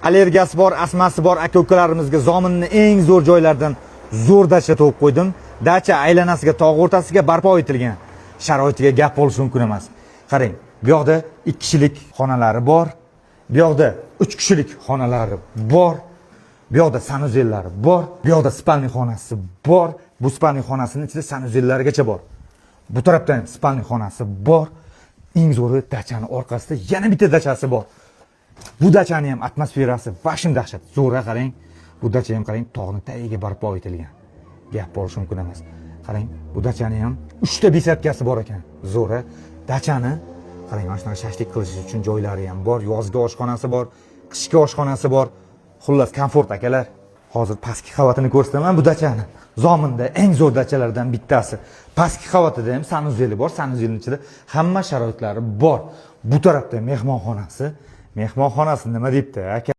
Allergiyasi bor, astmasi bor aka ukalarimizga Zominni eng zo'r joylaridan zo'r dacha topib qo'ydim. Dacha aylanasiga, tog' o'rtasiga barpo etilgan. Sharoitiga gap bo'lishi mumkin emas. Qarang, bu yoqda 2 kishilik xonalari bor. Bu yoqda 3 kishilik xonalari bor. Bu yoqda санузел lari bor. Bu yoqda спальный xonasi bor. Bu спальный xonasini ichida санузел larigacha bor. Bu tarafda ham спальный xonasi bor. Eng zo'ri, dachani orqasida yana bitta dachasi bor. Bu dachani ham atmosferasi vashim dahshat. Zo'ra, qarang. Bu dacha ham, qarang, tog'ni tagiga barpo etilgan. Gap bo'lishi mumkin emas. Qarang, bu dachani ham 3 ta беседка si bor ekan. Zo'ra. Dachani qarang, mana shunaqa shashlik qilish uchun joylari ham bor, yozgi oshxonasi bor, qishki oshxonasi bor. Xullas, komfort, akalar. Hozir pastki qavatini ko'rsataman bu dachani. Zominda eng zo'r dachalardan bittasi. Pastki qavatida ham санузел i bor, санузел ning ichida hamma sharoitlari bor. Bu tarafda mehmonxonasi. Mehmonxonasi nima debdi, aka?